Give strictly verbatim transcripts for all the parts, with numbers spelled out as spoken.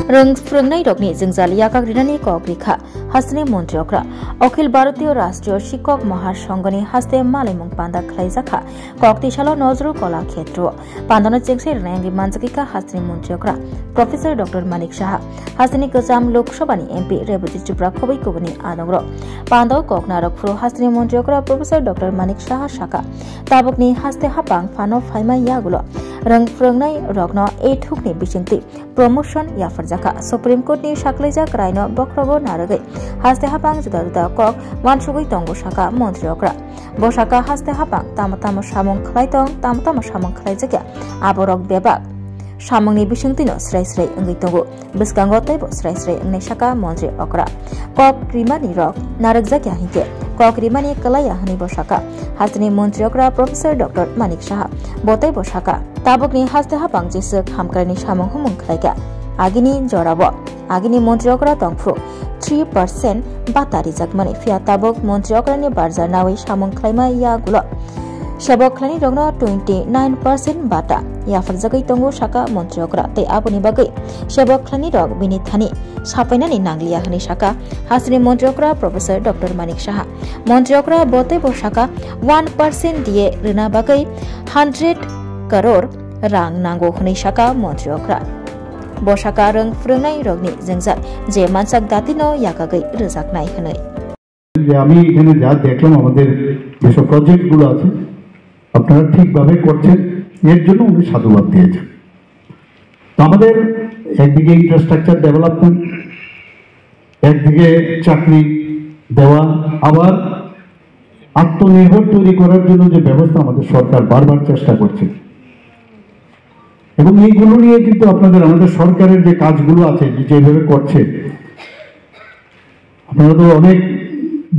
Rwng phrwngnai rokni jwngjal yakak rinani kok rikha hasteni montri okra. Akhil Bharatiya Rashtriya Shikok Mahasonghoni haste malaimung panda khlaijakha. Kok tisalo Nazrul Kola Khetro. Pandano chengsai rwnai wngwi manjakikha hasteni montri okra Professor Doctor Manik Saha, hasteni kwcham Lok Sabhani M P Rebujit Chopra khobwi kubuni adongrok. Pandao kok narok phuru hasteni montri okra Professor Doctor Manik Saha saka, tabukni haste hapang phano phaima yagulo rwng phrwngnai rokno e thukni bisingtwi promotion yapharjakha. Supreme Court ni saklaijak raino bokhrogo narwgwi haste hapang juda juda kok wansugwi tongo saka montri okra. Bo saka haste hapang tamo tamo samung khlai tong, tamo tamo samung khlaijakya, aborok bebak samungni bisingtwino srai srai wngwi tongo. Bwskango teibo srai srai wngnai saka montri okra. Kok rimani rok narwkjakya hinkhe kok rimani kwlaiya hwnwi bo saka. Hasteni montri okra Professor Doctor Manik Saha bo teibo saka. Tabukni haste hapang jeswk hamkraini samung humung khlaikha. Agini jorao, agini montri okra tongphuru three percent bata rijakmani, phiya tabuk montri okrani barja nawi samung khlaima yagulo sebok khlaini rokno twenty nine percent bata yapharjagwi tongo saka montri okra, tei aboni bagwi sebok khlaini rok bini thani sapainani nangliya hwnwi saka hasteni montri okra Professor Doctor Manik Saha. Montri okra bo teibo saka one percent D A rwna bagwi hundred crore rang nango hwnwi saka montri okra. Bo saka rwng phrwngnai rokni jwngjal je mansak datino yakagwi rwjaknai hwnwi. যে আমি এখানে যা দেখলাম, আমাদের যেসব প্রজেক্টগুলো আছে আপনারা ঠিকভাবে করছেন, এর জন্য উনি সাধুবাদ দিয়েছেন। তো আমাদের একদিকে ইনফ্রাস্ট্রাকচার ডেভেলপমেন্ট, একদিকে চাকরি দেওয়া, আবার আত্মনির্ভর তৈরি করার জন্য যে ব্যবস্থা আমাদের সরকার বারবার চেষ্টা করছে, এবং এইগুলো নিয়ে কিন্তু আপনাদের, আমাদের সরকারের যে কাজগুলো আছে, যে যেভাবে করছে, আপনারা তো অনেক,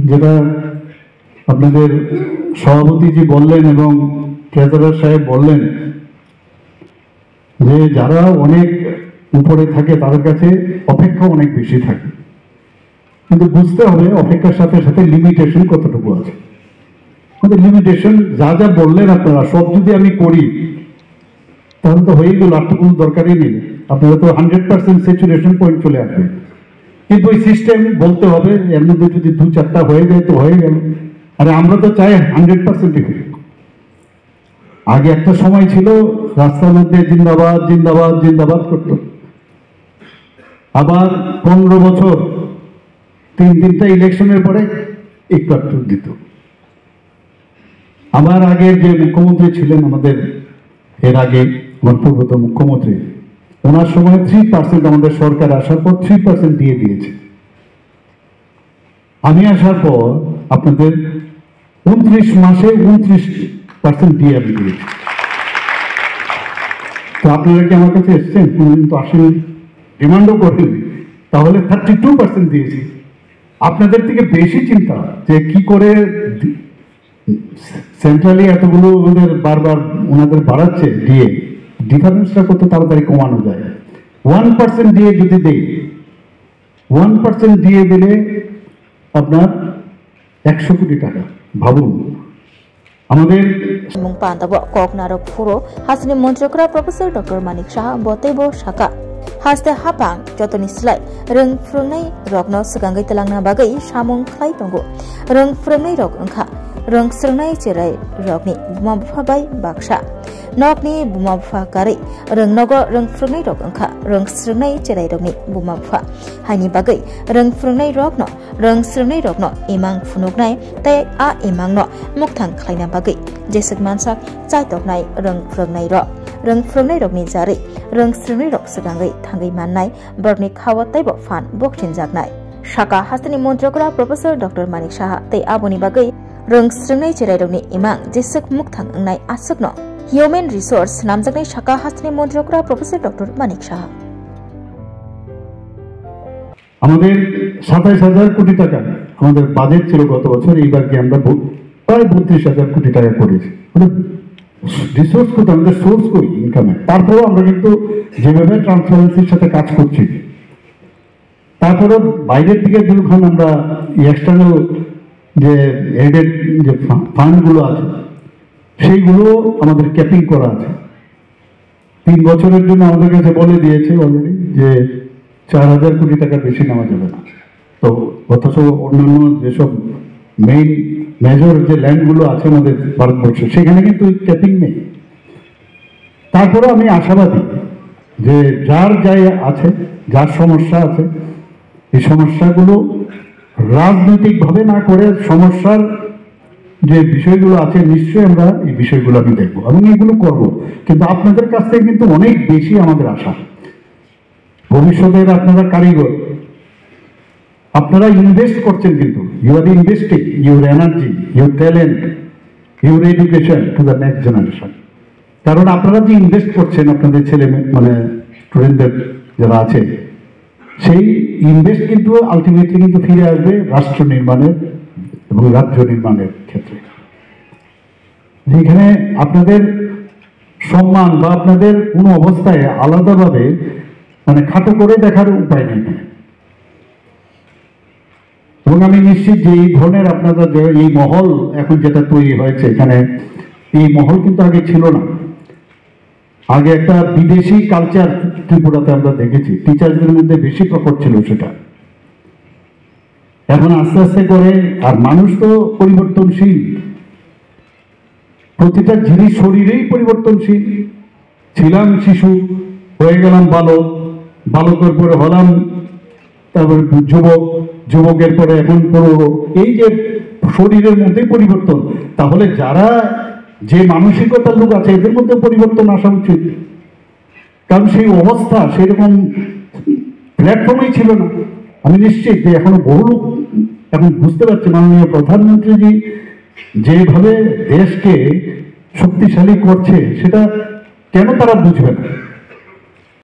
যেটা আপনাদের সভাপতিজি বললেন এবং ট্রেজারার সাহেব বললেন যে যারা অনেক উপরে থাকে তাদের কাছে অপেক্ষা অনেক বেশি থাকে, কিন্তু বুঝতে হবে অপেক্ষার সাথে সাথে লিমিটেশন কতটুকু আছে। আমাদের লিমিটেশন যা যা বললেন আপনারা, সব যদি আমি করি, তাহলে তো হয়েই গেল, আর তো কোনো দরকারই নেই। আপনারা তো হান্ড্রেড পার্সেন্ট স্যাচুরেশন পয়েন্ট চলে আসবে, কিন্তু ওই সিস্টেম বলতে হবে, এর মধ্যে যদি দু চারটা হয়ে যায় তো হয়ে গেল। আরে, আমরা তো চাই হান্ড্রেড পার্সেন্টই হোক। আগে একটা সময় ছিল, রাস্তার মধ্যে জিন্দাবাদ, জিন্দাবাদ, জিন্দাবাদ করতো। আবার পনেরো বছর তিন তিনটা ইলেকশনের পরে একটু একটু দিত। আমার আগের যে মুখ্যমন্ত্রী ছিলেন আমাদের, এর আগে আমার পূর্বতন মুখ্যমন্ত্রী, ওনার সময় থ্রি পার্সেন্ট আমাদের সরকার আসার পর থ্রি পার্সেন্ট দিয়ে দিয়েছে। আমি আসার পর আপনাদের ঊনত্রিশ মাসে ঊনত্রিশ পার্সেন্ট দিয়ে আমি দিয়েছি। তো আপনারা কি আমার কাছে এসছেন? কোনোদিন তো আসেননি, ডিমান্ডও করেননি, তাহলে থার্টি টু পার্সেন্ট দিয়েছি। আপনাদের থেকে বেশি চিন্তা যে কি করে সেন্ট্রালি এতগুলো ওদের বারবার ওনাদের বাড়াচ্ছে দিয়ে ডিফারেন্সটা কত তাড়াতাড়ি কমানো যায়। ওয়ান পার্সেন্ট দিয়ে যদি দেই, ওয়ান পার্সেন্ট দিয়ে দিলে আপনার একশো কোটি টাকা। ভাবুন, আমাদের Mung panda bo kok narok phuru hasteni montri okra Professor Doctor Manik Saha bo teibo saka, haste hapang jotoni slai rwng phrwngnai rokno swkangwi twlangna bagwi samung khlai tongo. Rwng phrwngnai rok wngkha rwng swrwngnai cherai rokni buma bupha bai baksa. Nokni buma bupha karwi rwng nogo rwng phrwngnai rok wngkha rwng swrwngnai cherai rokni buma bupha. Haini bagwi rwng phrwngnai rokno rwng swrwngnai rokno imang phunuknai tei a imangno mukthang khlaina bagwi jeswk mansak chaitoknai rwng phrwngnai rok. Rwng phrwngnai rokni jarwi rwng swrwngnai rok swkangwi thangwi mannai, borokni khao teibo phan bokchinjaknai. Saka hasteni montri okra Professor Doctor Manik Saha tei aboni bagwi rwng swrwngnai cherai rokni imang jeswk mukthang wngnai aswkno Human Resource swnamjaknai saka hasteni montri okra Professor Doctor Manik Saha. আমাদের সাতাইশ হাজার কোটি টাকা আমাদের বাজেট ছিল গত বছর, এইবার কি আমরা ব-, প্রায় বত্রিশ হাজার কোটি টাকা করেছি। মানে রিসোর্স কোথায়, আমাদের সোর্স কই ইনকামের? তারপরেও আমরা কিন্তু যেভাবে ট্রান্সপারেন্সির সাথে কাজ করছি, তারপরেও বাইরের দিকে যখন আমরা এক্সটার্নাল যে এডেড যে ফা-, ফান্ডগুলো আছে, সেইগুলো আমাদের ক্যাপিং করা আছে। তিন বছরের জন্য আমাদের কাছে বলে দিয়েছে অলরেডি যে চার হাজার কোটি টাকার বেশি নেওয়া যাবে না। তো অথচ অন্যান্য যেসব মেইন মেজর যে ল্যান্ডগুলো আছে আমাদের ভারতবর্ষে, সেখানে কিন্তু ক্যাপিং নেই। তারপরেও আমি আশাবাদী যে যার যাই আছে, যার সমস্যা আছে, এই সমস্যাগুলো রাজনৈতিকভাবে না করে সমস্যার যে বিষয়গুলো আছে, নিশ্চয়ই আমরা এই বিষয়গুলো আমি দেখবো এবং এগুলো করব। কিন্তু আপনাদের কাছ থেকে কিন্তু অনেক বেশি আমাদের আশা। ভবিষ্যতের আপনারা কারিগর, আপনারা ইনভেস্ট করছেন, কিন্তু you are investing your energy, your talent, your education to the next generation। কারণ আপনারা যে ইনভেস্ট করছেন আপনাদের ছেলে মেয়ে, মানে স্টুডেন্টদের যারা আছে, সেই ইনভেস্ট কিন্তু আলটিমেটলি কিন্তু ফিরে আসবে রাষ্ট্র নির্মাণের এবং রাজ্য নির্মাণের ক্ষেত্রে। যেখানে আপনাদের সম্মান বা আপনাদের কোনো অবস্থায় আলাদাভাবে, মানে, খাটো করে দেখার উপায় নেই এখানে। এবং আমি নিশ্চিত যে এই ধরনের আপনারা যে এই মহল এখন যেটা তৈরি হয়েছে এখানে, এই মহল কিন্তু আগে ছিল না। আগে একটা বিদেশি কালচার ত্রিপুরাতে আমরা দেখেছি, টিচারদের মধ্যে বেশি প্রকট ছিল সেটা। এখন আস্তে আস্তে করে, আর মানুষ তো পরিবর্তনশীল, প্রতিটা জিনিস শরীরেই পরিবর্তনশীল। ছিলাম শিশু, হয়ে গেলাম বালক, বালকের পরে হলাম তারপরে যুবক, যুবকের পরে এখন প্রৌঢ়। এই যে শরীরের মধ্যে পরিবর্তন, তাহলে যারা যে মানসিকতার লোক আছে এদের মধ্যে পরিবর্তন আসা উচিত। কারণ সেই অবস্থা, সেই রকম প্ল্যাটফর্মই ছিল না। আমি নিশ্চিত যে এখনো বহু লোক এখন বুঝতে পারছে মাননীয় প্রধানমন্ত্রীজি যেভাবে দেশকে শক্তিশালী করছে, সেটা কেন তারা বুঝবে না?